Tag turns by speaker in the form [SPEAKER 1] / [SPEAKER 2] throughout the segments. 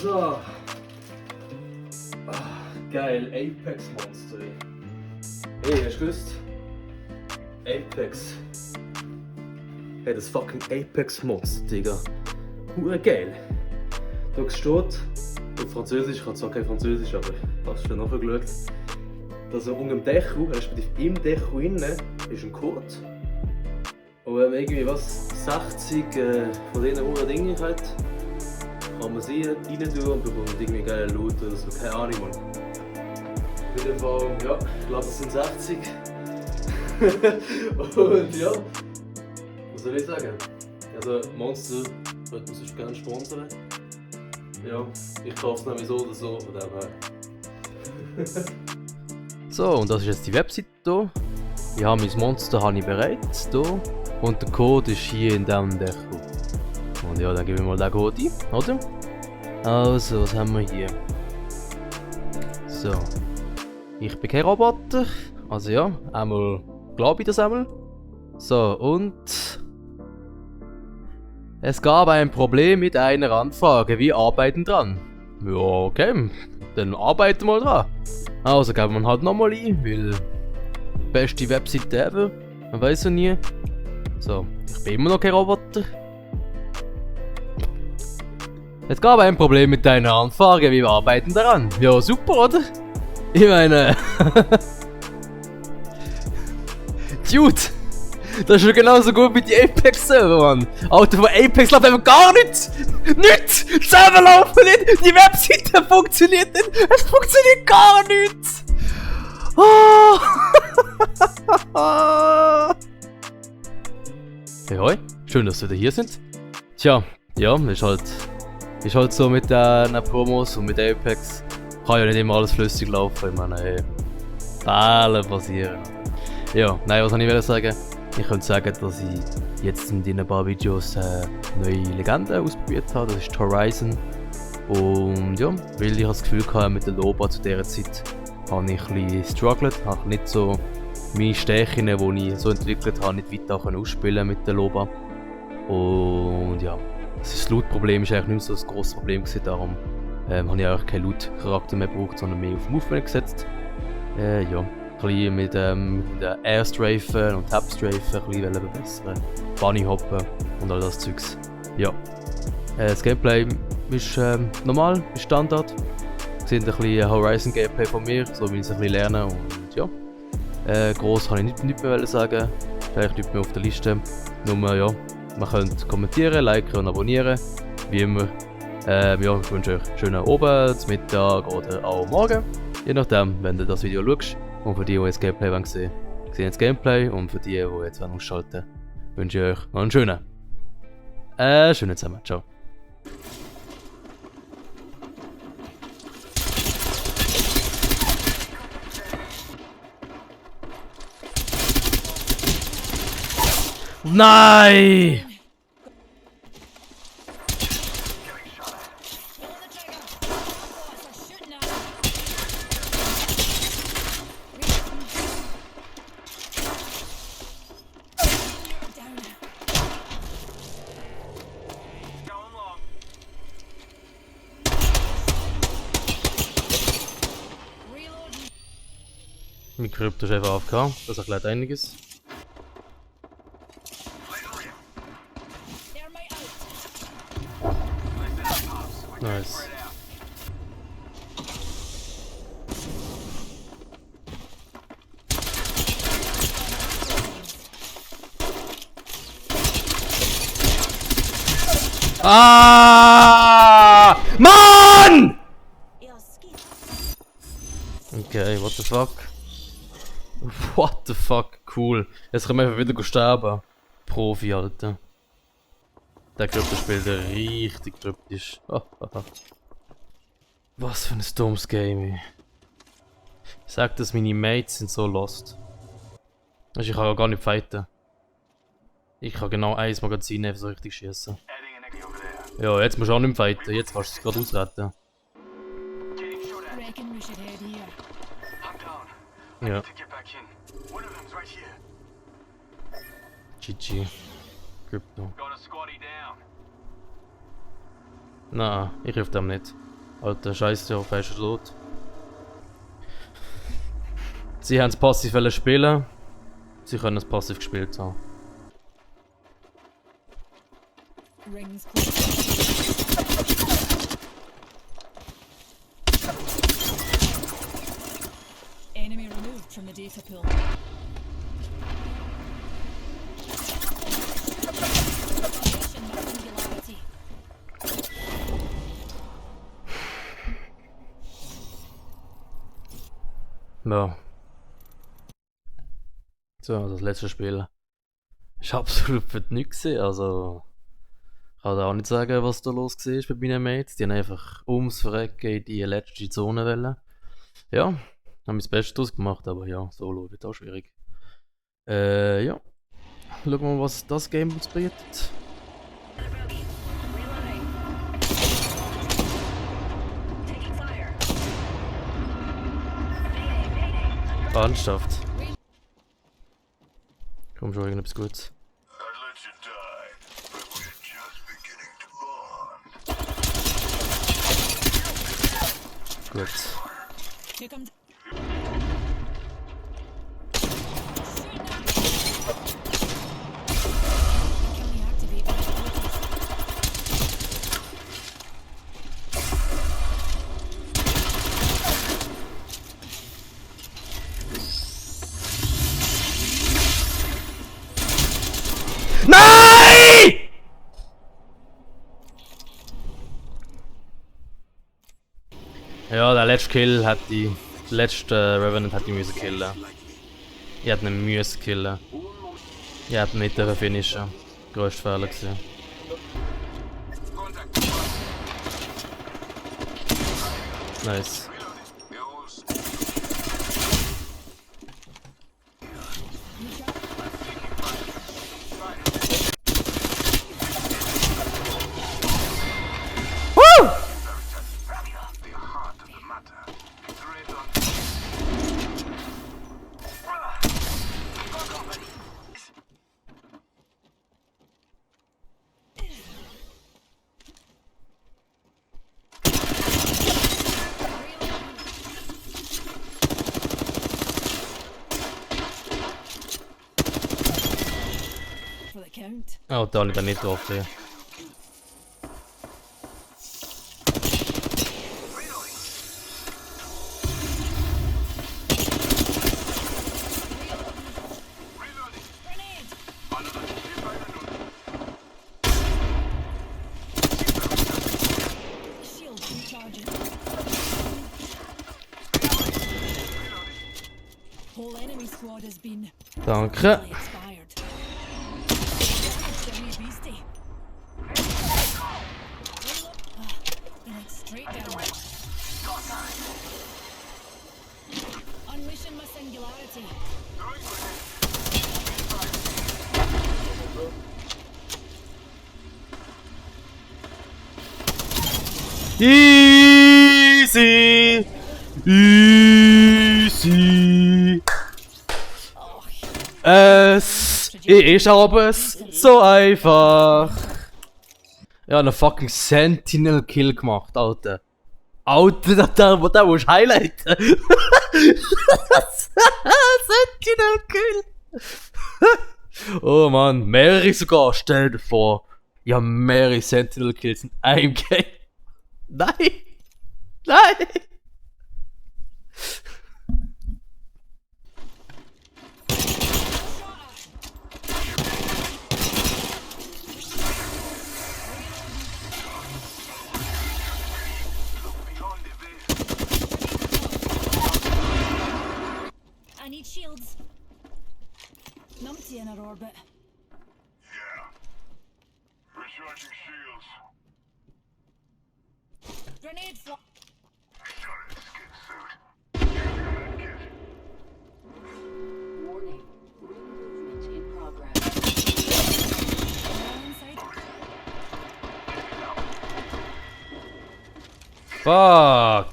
[SPEAKER 1] So. Geil, Apex Monster. Hey, hast du gewusst? Apex. Hey, das fucking Apex Monster, Digga. Hure geil. Da steht auf Französisch, ich kann zwar kein Französisch, aber ich habe schon nachgeschaut, dass er unter dem Deckel, respektive im Deckel innen, ist ein Code. Und wenn man irgendwie was 60 von diesen Uhren Dingen hat, kann man sie rein tun und bekommt irgendwie geile Loot oder so, keine Ahnung, Mann. Auf jeden Fall, ja, ich glaube es sind 60. Und ja, was soll ich sagen? Also Monster würde man sonst gerne sponsern. Ja, ich kaufe es nämlich so oder so, von dem her.
[SPEAKER 2] So, und das ist jetzt die Webseite hier. Ich habe mein Monster bereit hier. Und der Code ist hier in diesem Deckel. Und ja, dann gebe ich mal den Code ein, oder? Also, was haben wir hier? So. Ich bin kein Roboter. Also ja, einmal glaube ich das einmal. So, und... Es gab ein Problem mit einer Anfrage. Wir arbeiten dran. Ja, okay. Dann arbeiten wir dran. Also geben wir halt nochmal ein, weil... Beste Webseite ever. Man weiß ja nie. So, ich bin immer noch kein Roboter. Es gab ein Problem mit deiner Anfrage, wir arbeiten daran. Ja, super, oder? Ich meine... Dude! Das ist schon genauso gut wie die Apex-Server, Mann! Alter, von Apex läuft einfach gar nichts! Nichts! Die Server laufen nicht! Die Webseite funktioniert nicht! Es funktioniert gar nichts! Oh. Hey, hoi! Schön, dass wir wieder hier sind. Tja, ja, ist halt so mit den Promos und mit Apex. Kann ja nicht immer alles flüssig laufen, ich meine, hey, Fehler passieren. Ja, nein, was wollte ich sagen? Ich könnte sagen, dass ich jetzt in ein paar Videos neue Legenden ausprobiert habe, das ist Horizon. Und ja, weil ich das Gefühl hatte, mit der Loba zu dieser Zeit habe ich ein bisschen gestruggelt, habe nicht so meine Stärken, die ich so entwickelt habe, nicht weiter ausspielen mit der Loba. Und ja, das Loot-Problem ist eigentlich nicht mehr so ein grosses Problem gewesen, darum habe ich auch keinen Loot-Charakter mehr gebraucht, sondern mehr auf Movement gesetzt. Ja, ein bisschen mit den Airstrafen und Tapstrafen ein bisschen verbessern, Bunnyhoppen und all das Zeugs. Ja, das Gameplay ist normal, ist Standard. Ihr seht ein bisschen Horizon Gameplay von mir, so wie ich es ein bisschen lerne und ja. Gross kann ich nicht mehr sagen, vielleicht nicht mehr auf der Liste. Nur ja, man könnt kommentieren, liken und abonnieren, wie immer. Ja, ich wünsche euch einen schönen Abend, Mittag oder auch morgen, je nachdem, wenn du das Video schaust. Und für die, die das Gameplay sehen das Gameplay. Und für die, die jetzt ausschalten, wünsche ich euch noch einen schönen zusammen. Ciao. Nein! Mein Krypto ist einfach AFK, das erklärt einiges. Nice. Ah! Mann! Okay, what the fuck? What the fuck? Cool. Jetzt können wir einfach wieder sterben. Profi, Alter. Der Gruppe spielt richtig kryptisch. Was für ein dummes Game, ey. Ich sag, dass meine Mates sind so lost. Also ich kann ja gar nicht fighten. Ich kann genau ein Magazin einfach so richtig schießen. Ja, jetzt musst du auch nicht mehr fighten. Jetzt kannst du es gerade ausretten.
[SPEAKER 3] reckon we should head here.
[SPEAKER 4] I'm down. I
[SPEAKER 2] Ja.
[SPEAKER 4] need to get back in. One of them's right here.
[SPEAKER 2] GG. Crypto.
[SPEAKER 4] Got a squatty down.
[SPEAKER 2] Na, ich hilf dem nicht. Alter, scheiße, auf ist er tot. Sie haben es passiv spielen. Sie können es passiv gespielt haben.
[SPEAKER 3] Rings close. Enemy removed from the data pool. Formation with singularity.
[SPEAKER 2] Ja. So, das letzte Spiel. Ich habe absolut für nichts gesehen, also... Ich kann da auch nicht sagen, was da los war bei meinen Mates. Die haben einfach ums Verrecken in die letzte Zone wollen. Ja, haben mein Bestes draus gemacht, aber ja, Solo wird auch schwierig. Ja. Schauen wir mal, was das Game uns bietet. Ernsthaft. Komm schon, irgendetwas Gutes.
[SPEAKER 4] I'd let you die, but we're just beginning to bond.
[SPEAKER 2] Gut.
[SPEAKER 3] Here comes. Can we activate my abilities?
[SPEAKER 2] Nein! Ja, der letzte Kill hat die... Der letzte Revenant hat die müssen killen. Ich hätte ihn müssen killen. Ich hätte nicht dürfen finishen. Größter Fehler gewesen. Nice.
[SPEAKER 4] The heart of the matter. Thread on.
[SPEAKER 3] For the count.
[SPEAKER 2] Oh, da habe ich nicht drauf. Ja.
[SPEAKER 3] Grenade! Shield recharging. Whole enemy squad has been
[SPEAKER 2] Danke.
[SPEAKER 3] expired. Damage the wee beastie. They went straight down. Unleashing my singularity.
[SPEAKER 2] Easy! Easy! Es ist aber so einfach. Ja, einen fucking Sentinel Kill gemacht, Alter. Alter, der musst du highlighten. Sentinel Kill. Oh Mann, mehrere sogar, stell dir vor. Ja, mehrere Sentinel Kills in einem Game. Nein! Nein!
[SPEAKER 3] I need shields. Numpty in our orbit.
[SPEAKER 4] Yeah. Recharging shields.
[SPEAKER 3] Grenade fly.
[SPEAKER 4] Shot at skin suit. Using a med kit.
[SPEAKER 5] Warning. Ring movement in progress.
[SPEAKER 3] Inside.
[SPEAKER 2] Fuck!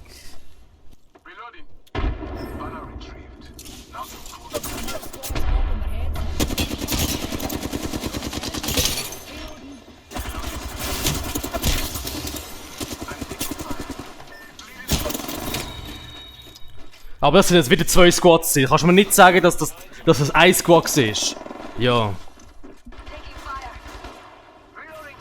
[SPEAKER 2] Aber das sind jetzt wieder 2 Squads. Kannst du mir nicht sagen, dass das ein Squad ist? Ja.
[SPEAKER 4] Taking fire. Reloading.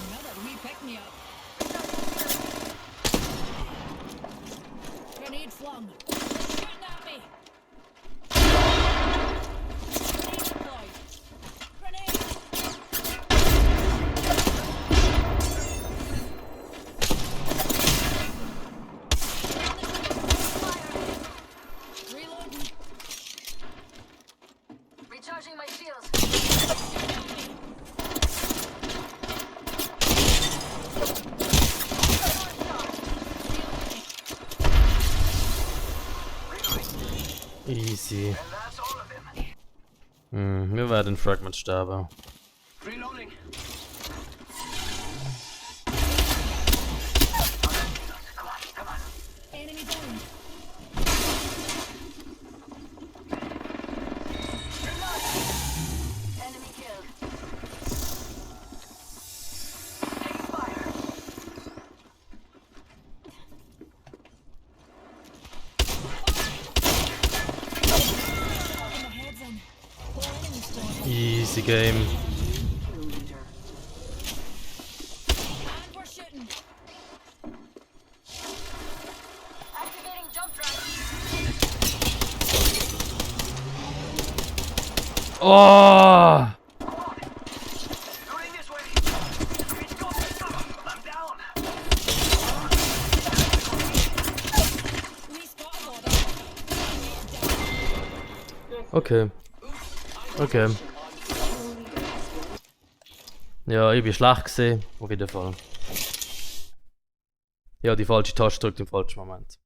[SPEAKER 3] Another wee pick-me-up. Grenade flung. They're shooting at me. Grenade deployed. Grenade. Reloading.
[SPEAKER 4] Recharging my shields.
[SPEAKER 2] Easy.
[SPEAKER 4] And that's all of them.
[SPEAKER 2] Wir werden Fragment sterben.
[SPEAKER 4] Reloading. Come on.
[SPEAKER 3] Enemy down.
[SPEAKER 4] Enemy killed. Taking fire.
[SPEAKER 3] Putting my heads in. Poor enemy spawn.
[SPEAKER 2] Easy game.
[SPEAKER 5] Kilometer.
[SPEAKER 3] And we're shooting.
[SPEAKER 4] Activating jump drive.
[SPEAKER 2] Oh!
[SPEAKER 4] Going this way. It's going. I'm down.
[SPEAKER 3] We spot a body.
[SPEAKER 2] Okay. Okay. Ja, ich bin schlecht gesehen, auf jeden Fall. Ja, die falsche Taste drückt im falschen Moment.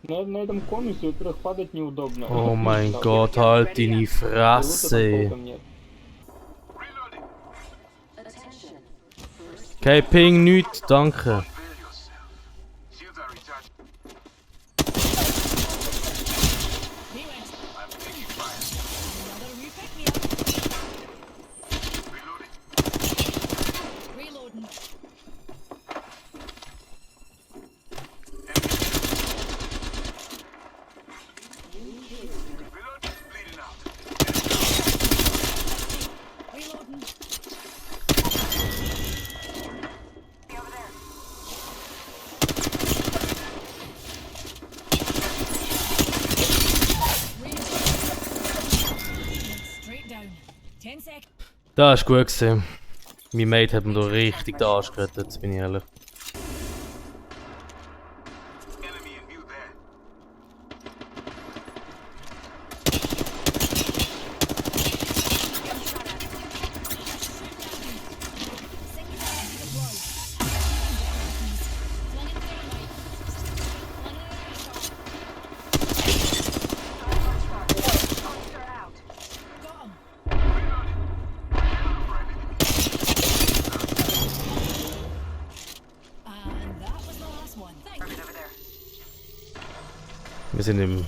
[SPEAKER 6] На этом конусе, во-первых, падать неудобно.
[SPEAKER 2] Oh mein Gott, halt deine Fresse.
[SPEAKER 4] Reloading.
[SPEAKER 5] Attention. First
[SPEAKER 2] Okay, Ping, nichts, danke.
[SPEAKER 4] Shields are recharged.
[SPEAKER 3] He went.
[SPEAKER 4] I'm taking fire.
[SPEAKER 3] Another wee pick-me-up.
[SPEAKER 4] Reloading.
[SPEAKER 3] Reloading.
[SPEAKER 4] Reload. Bleeding out.
[SPEAKER 3] Reloading.
[SPEAKER 4] Over there.
[SPEAKER 3] Straight down. 10 seconds.
[SPEAKER 2] Das ist gut gewesen. Mein Mate hat mir da richtig den Arsch gerettet, bin ich ehrlich.
[SPEAKER 4] Enemy in view there.
[SPEAKER 3] Singularity deployed. Flung in daylight. Flung in an shot.
[SPEAKER 4] Monster out.
[SPEAKER 3] Got him. And that was the last one. Thank you.
[SPEAKER 4] Over there.
[SPEAKER 2] Wir sind im
[SPEAKER 4] Enemy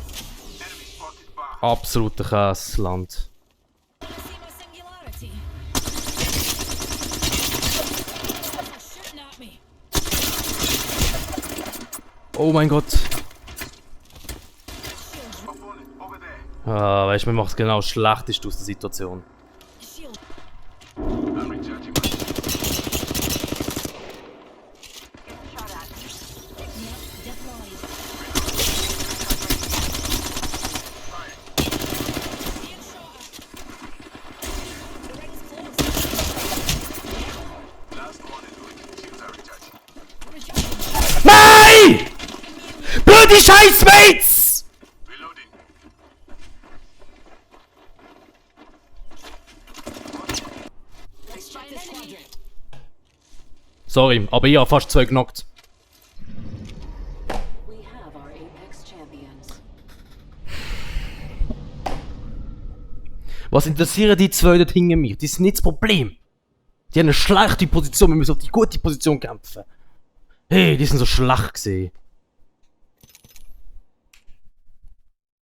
[SPEAKER 4] spotted bar.
[SPEAKER 2] absoluten Käsland.
[SPEAKER 3] See my singularity. They're shooting at me.
[SPEAKER 2] Oh mein Gott.
[SPEAKER 4] Opponent over there.
[SPEAKER 2] Ah, weißt du, mir macht es genau das Schlechteste aus der Situation.
[SPEAKER 3] Shield.
[SPEAKER 4] I'm recharging my
[SPEAKER 3] Yep. Deployed. Being shot at. The ring's close.
[SPEAKER 4] last one is good. Shields are recharging.
[SPEAKER 3] Recharging.
[SPEAKER 2] Nein! Blöde Scheißmates!
[SPEAKER 4] Reloading.
[SPEAKER 3] Let's try this quadrant.
[SPEAKER 2] Sorry, aber ich habe fast 2 genockt.
[SPEAKER 5] we have our Apex champions.
[SPEAKER 2] Was interessieren die 2 dort hinter mir? Die sind nicht das Problem. Die haben eine schlechte Position, wir müssen auf die gute Position kämpfen. Hey, die sind so schlecht gesehen.